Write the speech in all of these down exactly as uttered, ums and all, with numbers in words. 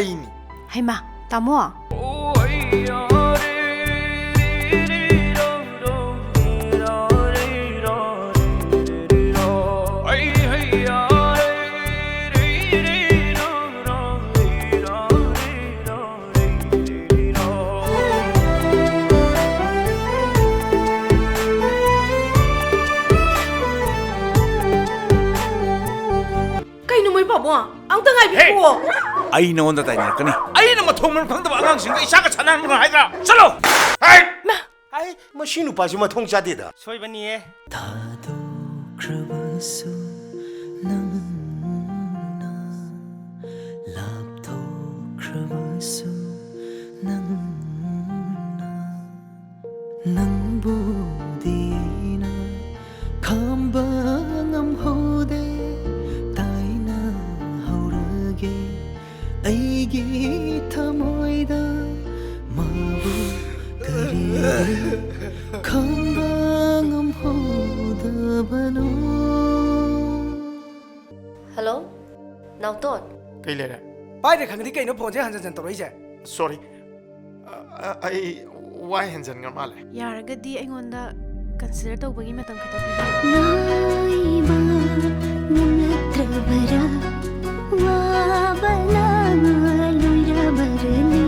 ꯑꯩꯅꯤ꯫ ꯍꯩꯃꯥ, ꯇꯥꯃꯣ꯫ ꯀꯩꯅꯣ ꯃꯣꯏ ꯄꯥꯕꯨꯡ? ꯑꯃꯨꯛꯇ ꯉꯥꯏꯕꯤꯈꯨꯑꯣ꯫ ꯑꯩ ꯅꯉꯣꯟꯗ ꯇꯥꯏꯅꯔꯛꯀꯅꯤ꯫ ꯑꯩꯅ ꯃꯊꯣꯡ ꯃꯔꯝ ꯈꯪꯗꯕ ꯑꯉꯥꯡꯁꯤꯡꯒ ꯏꯆꯥꯒ ꯁꯥꯟꯅꯍꯟꯒꯅꯨ ꯍꯥꯏꯗ꯭ꯔꯥ? ꯆꯠꯂꯣ! ꯍꯥꯏ! ꯃꯥ! ꯑꯩ ꯃꯁꯤ ꯅꯨꯄꯥꯁꯤ ꯃꯊꯣꯡ ꯆꯥꯗꯦꯗ꯫ ꯁꯣꯏꯕꯅꯤꯌꯦ꯫ ꯊꯥꯗꯣꯛꯈ꯭ꯔꯕꯁꯨ ꯅꯪꯅ, ꯂꯥꯞꯊꯣꯛꯈ꯭ꯔꯕꯁꯨ ꯅꯪꯅ, ꯅꯪꯕꯨꯗꯤ ꯑꯩꯅ ꯈꯥꯝꯕ ꯉꯝꯍꯧꯗꯦ, ꯇꯥꯏꯅꯍꯧꯔꯒꯦ ꯑꯩꯒꯤ ꯊꯃꯣꯏꯗ ꯃꯥꯕꯨ ꯀꯔꯤꯒꯤ ꯈꯥꯝꯕ ꯉꯝꯍꯧꯗꯕꯅꯣ? ꯍꯜꯂꯣ, ꯅꯥꯎꯇꯣꯟ꯫ ꯀꯩ ꯂꯩꯔꯦ? ꯄꯥꯏꯗ꯭ꯔꯦ ꯈꯪꯉꯗꯤ ꯀꯩꯅꯣ ꯐꯣꯟꯁꯦ ꯍꯟꯖꯟ ꯍꯟꯖꯟ ꯇꯧꯔꯛꯏꯁꯦ? ꯁꯣꯔꯤ꯫ ꯑ, ꯑ, ꯑꯩ ꯋꯥ ꯍꯦꯟꯖꯟꯈ꯭ꯔ ꯃꯥꯜꯂꯦ꯫ ꯌꯥꯔꯒꯗꯤ ꯑꯩꯉꯣꯟꯗ ꯀꯟꯁꯤꯗꯔ ꯇꯧꯕꯒꯤ ꯃꯇꯝ ꯈꯤꯇꯪ ꯄꯤꯕꯤꯌꯨ꯫ ꯉꯥꯏꯕ ꯉꯝꯂꯛꯇ꯭ꯔꯕꯔꯥ? ꯋꯥꯕꯅ ꯂꯣꯏꯔꯕꯔꯅꯤ꯫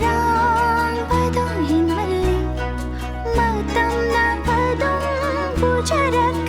ꯈꯧꯔꯥꯡꯕꯗꯣ ꯍꯦꯟꯃꯜꯂꯤ꯫ ꯃꯇꯝꯅ ꯑꯗꯨꯝ ꯄꯨꯖꯔꯛ